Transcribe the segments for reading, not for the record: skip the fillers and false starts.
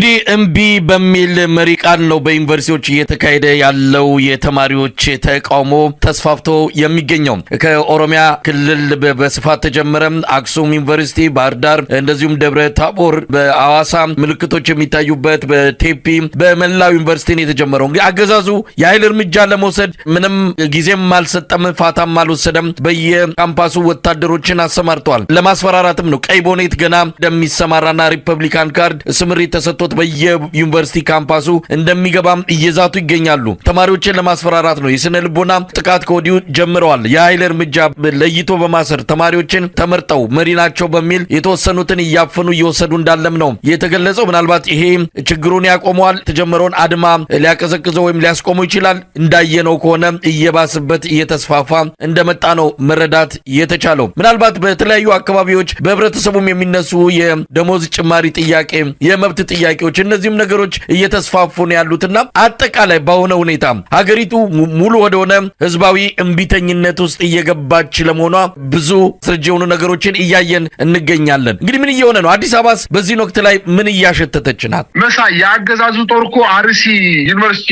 እንግዲህ እምቢ በሚል መሪ ቃል ነው በዩኒቨርሲቲዎች እየተካሄደ ያለው የተማሪዎች ተቃውሞ ተስፋፍቶ የሚገኘው። ከኦሮሚያ ክልል በስፋት ተጀመረ። አክሱም ዩኒቨርሲቲ፣ ባህር ዳር፣ እንደዚሁም ደብረ ታቦር፣ በአዋሳ ምልክቶች የሚታዩበት በቴፒ በመላው ዩኒቨርሲቲ ነው የተጀመረው። እንግዲህ አገዛዙ የኃይል እርምጃ ለመውሰድ ምንም ጊዜም አልሰጠም፣ ፋታም አልወሰደም። በየካምፓሱ ወታደሮችን አሰማርተዋል። ለማስፈራራትም ነው። ቀይ ቦኔት ገና እንደሚሰማራና Republican Guard ስምሪት ተሰጥቶት በየዩኒቨርሲቲ ካምፓሱ እንደሚገባም እየዛቱ ይገኛሉ። ተማሪዎችን ለማስፈራራት ነው። የስነ ልቦና ጥቃት ከወዲሁ ጀምረዋል። የኃይል እርምጃ ለይቶ በማሰር ተማሪዎችን ተመርጠው መሪ ናቸው በሚል የተወሰኑትን እያፈኑ እየወሰዱ እንዳለም ነው የተገለጸው። ምናልባት ይሄ ችግሩን ያቆመዋል፣ የተጀመረውን አድማ ሊያቀዘቅዘው ወይም ሊያስቆመው ይችላል። እንዳየነው ከሆነ እየባስበት እየተስፋፋ እንደመጣ ነው መረዳት የተቻለው። ምናልባት በተለያዩ አካባቢዎች በህብረተሰቡም የሚነሱ የደሞዝ ጭማሪ ጥያቄ፣ የመብት ጥያቄዎች እነዚህም ነገሮች እየተስፋፉ ነው ያሉትና አጠቃላይ በሆነ ሁኔታ ሀገሪቱ ሙሉ ወደሆነ ህዝባዊ እምቢተኝነት ውስጥ እየገባች ለመሆኗ ብዙ ስርጅ የሆኑ ነገሮችን እያየን እንገኛለን። እንግዲህ ምን እየሆነ ነው? አዲስ አበባስ በዚህን ወቅት ላይ ምን እያሸተተች ናት? መሳይ፣ የአገዛዙ ጦር እኮ አርሲ ዩኒቨርሲቲ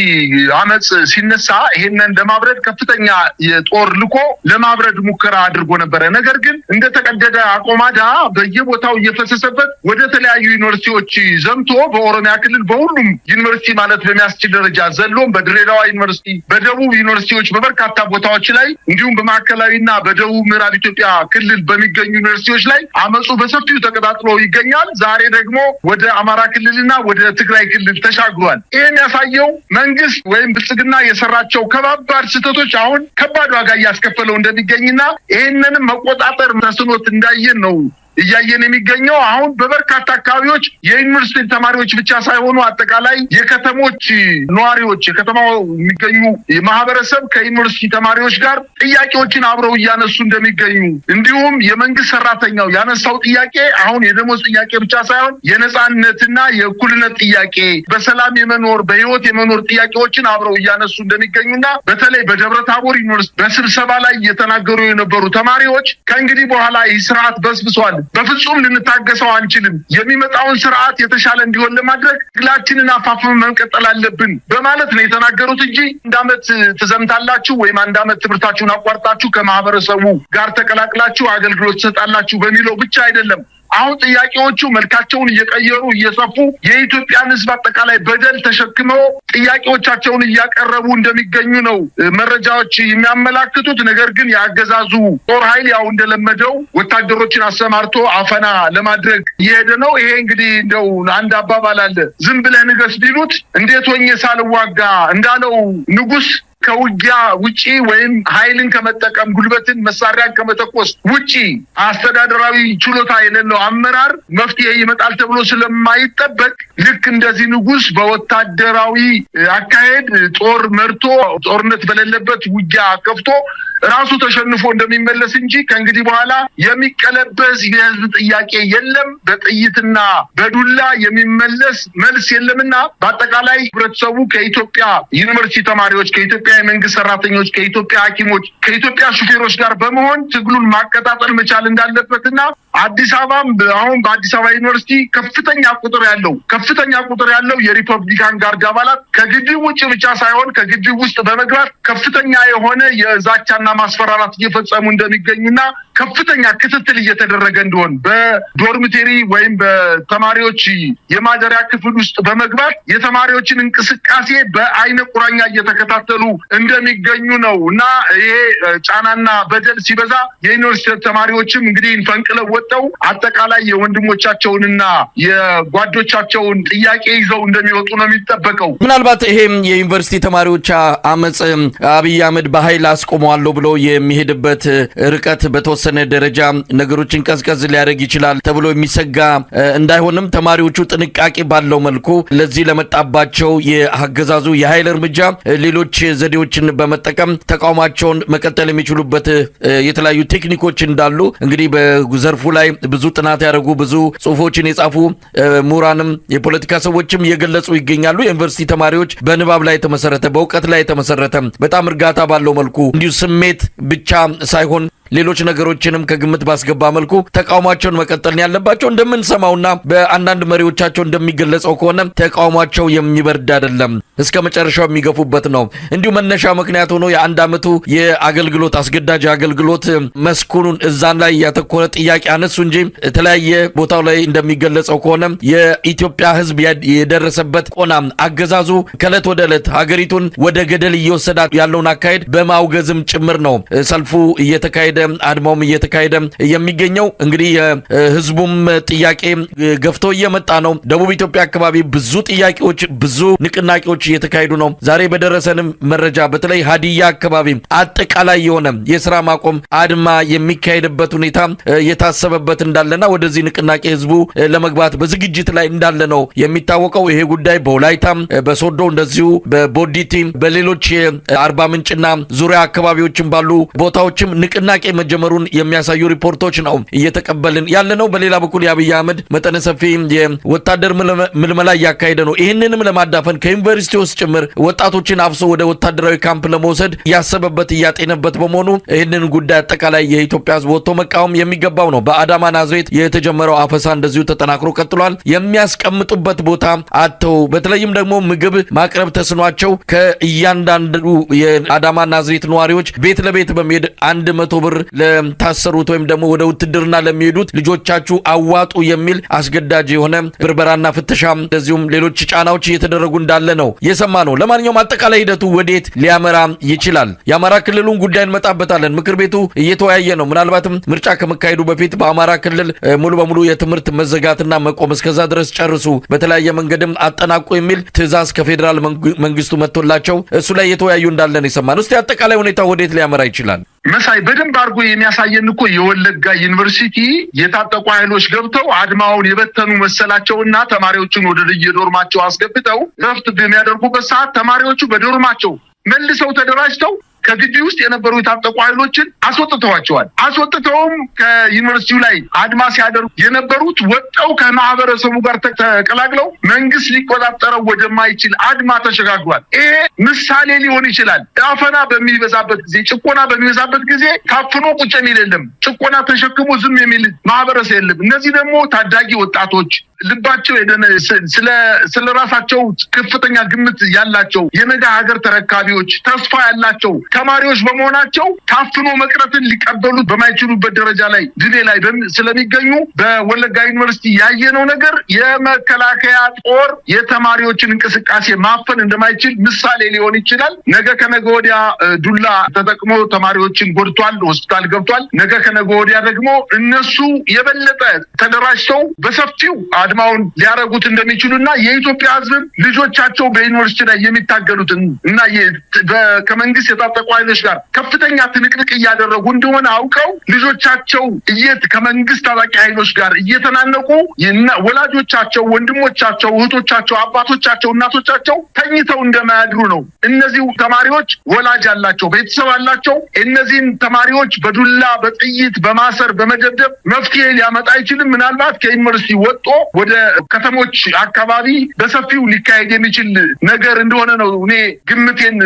አመፅ ሲነሳ ይሄንን ለማብረድ ከፍተኛ የጦር ልኮ ለማብረድ ሙከራ አድርጎ ነበረ። ነገር ግን እንደተቀደደ አቆማዳ በየቦታው እየፈሰሰበት ወደ ተለያዩ ዩኒቨርሲቲዎች ዘምቶ በኦሮሚያ ክልል በሁሉም ዩኒቨርሲቲ ማለት በሚያስችል ደረጃ ዘሎም በድሬዳዋ ዩኒቨርሲቲ፣ በደቡብ ዩኒቨርሲቲዎች በበርካታ ቦታዎች ላይ እንዲሁም በማዕከላዊና በደቡብ ምዕራብ ኢትዮጵያ ክልል በሚገኙ ዩኒቨርሲቲዎች ላይ አመፁ በሰፊው ተቀጣጥሎ ይገኛል። ዛሬ ደግሞ ወደ አማራ ክልልና ወደ ትግራይ ክልል ተሻግሯል። ይህን ያሳየው መንግስት ወይም ብልጽግና የሰራቸው ከባባድ ስህተቶች አሁን ከባድ ዋጋ እያስከፈለው እንደሚገኝና ይህንንም መቆጣጠር ተስኖት እንዳየን ነው እያየን የሚገኘው። አሁን በበርካታ አካባቢዎች የዩኒቨርሲቲ ተማሪዎች ብቻ ሳይሆኑ አጠቃላይ የከተሞች ነዋሪዎች፣ የከተማው የሚገኙ ማህበረሰብ ከዩኒቨርሲቲ ተማሪዎች ጋር ጥያቄዎችን አብረው እያነሱ እንደሚገኙ፣ እንዲሁም የመንግስት ሰራተኛው ያነሳው ጥያቄ አሁን የደሞዝ ጥያቄ ብቻ ሳይሆን የነጻነትና የእኩልነት ጥያቄ፣ በሰላም የመኖር፣ በህይወት የመኖር ጥያቄዎችን አብረው እያነሱ እንደሚገኙና በተለይ በደብረ ታቦር ዩኒቨርሲቲ በስብሰባ ላይ እየተናገሩ የነበሩ ተማሪዎች ከእንግዲህ በኋላ ይህ ስርዓት በስብሷል፣ በፍጹም ልንታገሰው አንችልም፣ የሚመጣውን ስርዓት የተሻለ እንዲሆን ለማድረግ ትግላችንን አፋፍመን መቀጠል አለብን በማለት ነው የተናገሩት እንጂ አንድ ዓመት ትዘምታላችሁ ወይም አንድ ዓመት ትምህርታችሁን አቋርጣችሁ ከማህበረሰቡ ጋር ተቀላቅላችሁ አገልግሎት ትሰጣላችሁ በሚለው ብቻ አይደለም። አሁን ጥያቄዎቹ መልካቸውን እየቀየሩ እየሰፉ የኢትዮጵያን ሕዝብ አጠቃላይ በደል ተሸክመው ጥያቄዎቻቸውን እያቀረቡ እንደሚገኙ ነው መረጃዎች የሚያመላክቱት። ነገር ግን የአገዛዙ ጦር ኃይል ያው እንደለመደው ወታደሮችን አሰማርቶ አፈና ለማድረግ እየሄደ ነው። ይሄ እንግዲህ እንደው አንድ አባባል አለ፣ ዝም ብለህ ንገስ ቢሉት እንዴት ሆኜ ሳልዋጋ እንዳለው ንጉስ ከውጊያ ውጪ ወይም ኃይልን ከመጠቀም፣ ጉልበትን መሳሪያን ከመተኮስ ውጪ አስተዳደራዊ ችሎታ የሌለው አመራር መፍትሄ ይመጣል ተብሎ ስለማይጠበቅ ልክ እንደዚህ ንጉስ በወታደራዊ አካሄድ ጦር መርቶ ጦርነት በሌለበት ውጊያ ከፍቶ ራሱ ተሸንፎ እንደሚመለስ እንጂ ከእንግዲህ በኋላ የሚቀለበስ የህዝብ ጥያቄ የለም። በጥይትና በዱላ የሚመለስ መልስ የለምና በአጠቃላይ ህብረተሰቡ ከኢትዮጵያ ዩኒቨርሲቲ ተማሪዎች፣ ከኢትዮጵያ የመንግስት ሰራተኞች፣ ከኢትዮጵያ ሐኪሞች፣ ከኢትዮጵያ ሹፌሮች ጋር በመሆን ትግሉን ማቀጣጠል መቻል እንዳለበትና አዲስ አበባም አሁን በአዲስ አበባ ዩኒቨርሲቲ ከፍተኛ ቁጥር ያለው የ Republican Guard አባላት ከግቢው ውጭ ብቻ ሳይሆን ከግቢው ውስጥ በመግባት ከፍተኛ የሆነ የዛቻና ማስፈራራት እየፈጸሙ እንደሚገኙና ከፍተኛ ክትትል እየተደረገ እንደሆን፣ በ dormitory ወይም በተማሪዎች የማደሪያ ክፍል ውስጥ በመግባት የተማሪዎችን እንቅስቃሴ በአይነ ቁራኛ እየተከታተሉ እንደሚገኙ ነው። እና ይሄ ጫናና በደል ሲበዛ የዩኒቨርሲቲ ተማሪዎችም እንግዲህ ፈንቅለው ወጥተው አጠቃላይ የወንድሞቻቸውንና የጓዶቻቸውን ጥያቄ ይዘው እንደሚወጡ ነው የሚጠበቀው። ምናልባት ይሄም የዩኒቨርሲቲ ተማሪዎች አመፅ አብይ አህመድ በኃይል አስቆመዋለሁ ብሎ የሚሄድበት ርቀት በተወሰነ ደረጃ ነገሮችን ቀዝቀዝ ሊያደርግ ይችላል ተብሎ የሚሰጋ እንዳይሆንም ተማሪዎቹ ጥንቃቄ ባለው መልኩ ለዚህ ለመጣባቸው የአገዛዙ የኃይል እርምጃ ሌሎች ዘዴዎችን በመጠቀም ተቃውሟቸውን መቀጠል የሚችሉበት የተለያዩ ቴክኒኮች እንዳሉ እንግዲህ በዘርፉ ላይ ብዙ ጥናት ያደረጉ፣ ብዙ ጽሁፎችን የጻፉ ምሁራንም የፖለቲካ ሰዎችም እየገለጹ ይገኛሉ። የዩኒቨርሲቲ ተማሪዎች በንባብ ላይ የተመሰረተ፣ በእውቀት ላይ የተመሰረተ፣ በጣም እርጋታ ባለው መልኩ እንዲሁ ስሜት ብቻ ሳይሆን ሌሎች ነገሮችንም ከግምት ባስገባ መልኩ ተቃውሟቸውን መቀጠል ያለባቸው። እንደምንሰማውና በአንዳንድ መሪዎቻቸው እንደሚገለጸው ከሆነ ተቃውሟቸው የሚበርድ አይደለም፣ እስከ መጨረሻው የሚገፉበት ነው። እንዲሁ መነሻ ምክንያት ሆኖ የአንድ ዓመቱ የአገልግሎት አስገዳጅ አገልግሎት መስኩኑን እዛን ላይ ያተኮረ ጥያቄ አነሱ እንጂ የተለያየ ቦታው ላይ እንደሚገለጸው ከሆነ የኢትዮጵያ ሕዝብ የደረሰበት ቆና አገዛዙ ከእለት ወደ ዕለት ሀገሪቱን ወደ ገደል እየወሰዳት ያለውን አካሄድ በማውገዝም ጭምር ነው ሰልፉ እየተካሄደ አድማውም እየተካሄደ የሚገኘው። እንግዲህ የህዝቡም ጥያቄ ገፍቶ እየመጣ ነው። ደቡብ ኢትዮጵያ አካባቢ ብዙ ጥያቄዎች፣ ብዙ ንቅናቄዎች እየተካሄዱ ነው። ዛሬ በደረሰንም መረጃ በተለይ ሀዲያ አካባቢ አጠቃላይ የሆነ የስራ ማቆም አድማ የሚካሄድበት ሁኔታ የታሰበበት እንዳለና ወደዚህ ንቅናቄ ህዝቡ ለመግባት በዝግጅት ላይ እንዳለ ነው የሚታወቀው። ይሄ ጉዳይ በወላይታም፣ በሶዶ፣ እንደዚሁ በቦዲቲ፣ በሌሎች የአርባ ምንጭና ዙሪያ አካባቢዎችም ባሉ ቦታዎችም ንቅናቄ መጀመሩን የሚያሳዩ ሪፖርቶች ነው እየተቀበልን ያለ ነው። በሌላ በኩል የአብይ አህመድ መጠነ ሰፊ የወታደር ምልመላ እያካሄደ ነው። ይህንንም ለማዳፈን ከዩኒቨርሲቲ ውስጥ ጭምር ወጣቶችን አፍሶ ወደ ወታደራዊ ካምፕ ለመውሰድ እያሰበበት እያጤነበት በመሆኑ ይህንን ጉዳይ አጠቃላይ የኢትዮጵያ ህዝብ ወጥቶ መቃወም የሚገባው ነው። በአዳማ ናዝሬት የተጀመረው አፈሳ እንደዚሁ ተጠናክሮ ቀጥሏል። የሚያስቀምጡበት ቦታ አጥተው በተለይም ደግሞ ምግብ ማቅረብ ተስኗቸው ከእያንዳንዱ የአዳማ ናዝሬት ነዋሪዎች ቤት ለቤት በመሄድ 100 ብር ለታሰሩት ወይም ደግሞ ወደ ውትድርና ለሚሄዱት ልጆቻችሁ አዋጡ የሚል አስገዳጅ የሆነ ብርበራና ፍተሻ እንደዚሁም ሌሎች ጫናዎች እየተደረጉ እንዳለ ነው የሰማ ነው። ለማንኛውም አጠቃላይ ሂደቱ ወዴት ሊያመራ ይችላል? የአማራ ክልሉን ጉዳይ እንመጣበታለን። ምክር ቤቱ እየተወያየ ነው። ምናልባትም ምርጫ ከመካሄዱ በፊት በአማራ ክልል ሙሉ በሙሉ የትምህርት መዘጋትና መቆም እስከዛ ድረስ ጨርሱ፣ በተለያየ መንገድም አጠናቁ የሚል ትዕዛዝ ከፌዴራል መንግስቱ መጥቶላቸው እሱ ላይ እየተወያዩ እንዳለ ነው የሰማነው። እስቲ አጠቃላይ ሁኔታ ወዴት ሊያመራ ይችላል? መሳይ፣ በደንብ አድርጎ የሚያሳየን እኮ የወለጋ ዩኒቨርሲቲ የታጠቁ ኃይሎች ገብተው አድማውን የበተኑ መሰላቸውና ተማሪዎቹን ወደ የዶርማቸው አስገብተው ረፍት በሚያደርጉበት ሰዓት ተማሪዎቹ በዶርማቸው መልሰው ተደራጅተው ከግቢ ውስጥ የነበሩ የታጠቁ ኃይሎችን አስወጥተዋቸዋል። አስወጥተውም ከዩኒቨርሲቲው ላይ አድማ ሲያደርጉ የነበሩት ወጠው ከማህበረሰቡ ጋር ተቀላቅለው መንግስት ሊቆጣጠረው ወደማይችል አድማ ተሸጋግሯል። ይሄ ምሳሌ ሊሆን ይችላል። አፈና በሚበዛበት ጊዜ፣ ጭቆና በሚበዛበት ጊዜ ታፍኖ ቁጭ የሚል የለም። ጭቆና ተሸክሞ ዝም የሚል ማህበረሰብ የለም። እነዚህ ደግሞ ታዳጊ ወጣቶች፣ ልባቸው የደነ፣ ስለ ራሳቸው ከፍተኛ ግምት ያላቸው፣ የነገ ሀገር ተረካቢዎች፣ ተስፋ ያላቸው ተማሪዎች በመሆናቸው ታፍኖ መቅረትን ሊቀበሉት በማይችሉበት ደረጃ ላይ ድሌ ላይ ስለሚገኙ በወለጋ ዩኒቨርሲቲ ያየነው ነገር የመከላከያ ጦር የተማሪዎችን እንቅስቃሴ ማፈን እንደማይችል ምሳሌ ሊሆን ይችላል። ነገ ከነገ ወዲያ ዱላ ተጠቅሞ ተማሪዎችን ጎድቷል፣ ሆስፒታል ገብቷል። ነገ ከነገ ወዲያ ደግሞ እነሱ የበለጠ ተደራጅተው በሰፊው አድማውን ሊያደርጉት እንደሚችሉና የኢትዮጵያ ሕዝብም ልጆቻቸው በዩኒቨርሲቲ ላይ የሚታገሉትን እና ከመንግስት የታጠቁ ኃይሎች ጋር ከፍተኛ ትንቅንቅ እያደረጉ እንደሆነ አውቀው ልጆቻቸው ከመንግስት ታጣቂ ኃይሎች ጋር እየተናነቁ ወላጆቻቸው፣ ወንድሞቻቸው፣ እህቶቻቸው፣ አባቶቻቸው፣ እናቶቻቸው ተኝተው እንደማያድሩ ነው። እነዚህ ተማሪዎች ወላጅ አላቸው፣ ቤተሰብ አላቸው። እነዚህን ተማሪዎች በዱላ፣ በጥይት፣ በማሰር፣ በመደብደብ መፍትሄ ሊያመጣ አይችልም። ምናልባት ከዩኒቨርሲቲ ወጥቶ ወደ ከተሞች አካባቢ በሰፊው ሊካሄድ የሚችል ነገር እንደሆነ ነው እኔ ግምቴን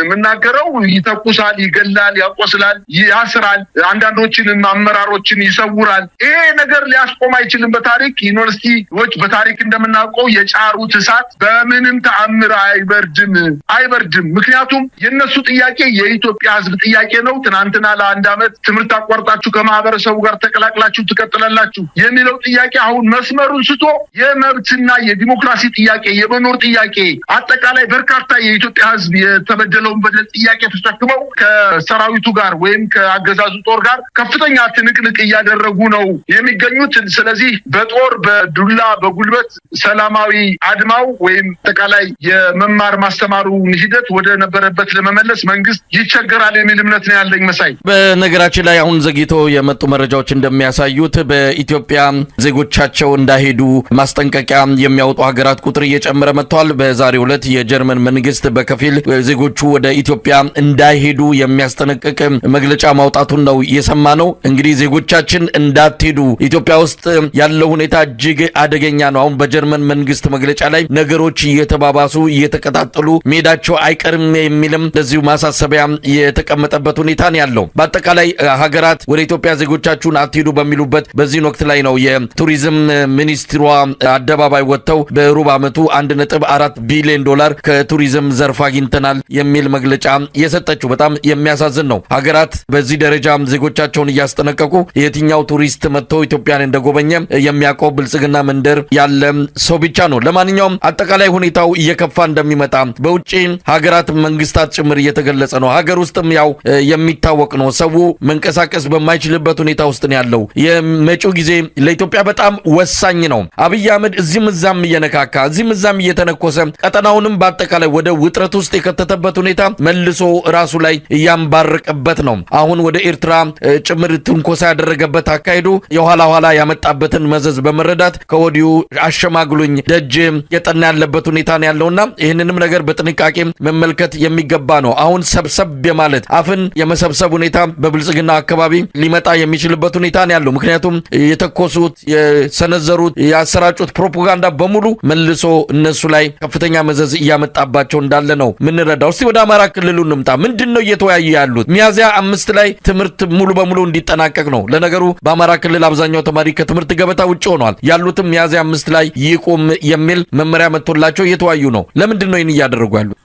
የምናገረው። ይተኩሳል፣ ይገላል፣ ያቆስላል፣ ያስራል፣ አንዳንዶችንም አመራሮችን ይሰውራል። ይሄ ነገር ሊያስቆም አይችልም። በታሪክ ዩኒቨርሲቲዎች በታሪክ እንደምናውቀው የጫሩት እሳት በምንም ተአምር አይበርድም፣ አይበርድም። ምክንያቱም የእነሱ ጥያቄ የኢትዮጵያ ሕዝብ ጥያቄ ነው። ትናንትና ለአንድ ዓመት ትምህርት አቋርጣችሁ ከማህበረሰቡ ጋር ተቀላቅላችሁ ትቀጥላላችሁ የሚለው ጥያቄ አሁን መስመሩን ስቶ የመብትና የዲሞክራሲ ጥያቄ፣ የመኖር ጥያቄ፣ አጠቃላይ በርካታ የኢትዮጵያ ሕዝብ የተበደለውን በደል ጥያቄ ተሸክመው ከሰራዊቱ ጋር ወይም ከአገዛዙ ጦር ጋር ከፍተኛ ትንቅንቅ እያደረጉ ነው የሚገኙት። ስለዚህ በጦር፣ በዱላ፣ በጉልበት ሰላማዊ አድማው ወይም አጠቃላይ የመማር ማስተማሩን ሂደት ወደ ነበረበት ለመመለስ መንግስት ይቸገራል የሚል እምነት ነው ያለኝ መሳይ። በነገራችን ላይ አሁን ዘግይቶ የመጡ መረጃዎች እንደሚያሳዩት በኢትዮጵያ ዜጎቻቸው እንዳይሄዱ እንዳትሄዱ ማስጠንቀቂያ የሚያወጡ ሀገራት ቁጥር እየጨመረ መጥቷል። በዛሬው ዕለት የጀርመን መንግስት በከፊል ዜጎቹ ወደ ኢትዮጵያ እንዳይሄዱ የሚያስጠነቅቅ መግለጫ ማውጣቱን ነው የሰማነው። እንግዲህ ዜጎቻችን እንዳትሄዱ፣ ኢትዮጵያ ውስጥ ያለው ሁኔታ እጅግ አደገኛ ነው። አሁን በጀርመን መንግስት መግለጫ ላይ ነገሮች እየተባባሱ እየተቀጣጠሉ መሄዳቸው አይቀርም የሚልም እንደዚሁ ማሳሰቢያ የተቀመጠበት ሁኔታ ነው ያለው። በአጠቃላይ ሀገራት ወደ ኢትዮጵያ ዜጎቻችሁን አትሄዱ በሚሉበት በዚህን ወቅት ላይ ነው የቱሪዝም ሚኒስትሯ አደባባይ ወጥተው በሩብ ዓመቱ 1.4 ቢሊዮን ዶላር ከቱሪዝም ዘርፍ አግኝተናል የሚል መግለጫ የሰጠችው። በጣም የሚያሳዝን ነው። ሀገራት በዚህ ደረጃ ዜጎቻቸውን እያስጠነቀቁ የትኛው ቱሪስት መጥቶ ኢትዮጵያን እንደጎበኘ የሚያውቀው ብልጽግና መንደር ያለ ሰው ብቻ ነው። ለማንኛውም አጠቃላይ ሁኔታው እየከፋ እንደሚመጣ በውጭ ሀገራት መንግስታት ጭምር እየተገለጸ ነው። ሀገር ውስጥም ያው የሚታወቅ ነው። ሰው መንቀሳቀስ በማይችልበት ሁኔታ ውስጥ ነው ያለው። የመጪው ጊዜ ለኢትዮጵያ በጣም ወሳኝ ነው። አብይ አህመድ እዚህም እዛም እየነካካ፣ እዚህም እዛም እየተነኮሰ ቀጠናውንም በአጠቃላይ ወደ ውጥረት ውስጥ የከተተበት ሁኔታ መልሶ ራሱ ላይ እያንባረቀበት ነው። አሁን ወደ ኤርትራ ጭምር ትንኮሳ ያደረገበት አካሄዱ የኋላ ኋላ ያመጣበትን መዘዝ በመረዳት ከወዲሁ አሸማግሉኝ ደጅ የጠና ያለበት ሁኔታ ነው ያለውና ይህንንም ነገር በጥንቃቄ መመልከት የሚገባ ነው። አሁን ሰብሰብ የማለት፣ አፍን የመሰብሰብ ሁኔታ በብልጽግና አካባቢ ሊመጣ የሚችልበት ሁኔታ ነው ያለው። ምክንያቱም የተኮሱት፣ የሰነዘሩት፣ ያሰራጩት ፕሮፓጋንዳ በሙሉ መልሶ እነሱ ላይ ከፍተኛ መዘዝ እያመጣባቸው እንዳለ ነው ምንረዳው። እስቲ ወደ አማራ ክልሉ እንምጣ። ምንድን ነው እየተወያዩ ያሉት? ሚያዝያ 5 ላይ ትምህርት ሙሉ በሙሉ እንዲጠናቀቅ ነው። ለነገሩ በአማራ ክልል አብዛኛው ተማሪ ከትምህርት ገበታ ውጭ ሆኗል። ያሉትም ሚያዝያ 5 ላይ ይቁም የሚል መመሪያ መጥቶላቸው እየተወያዩ ነው። ለምንድን ነው ይህን እያደረጉ ያሉት?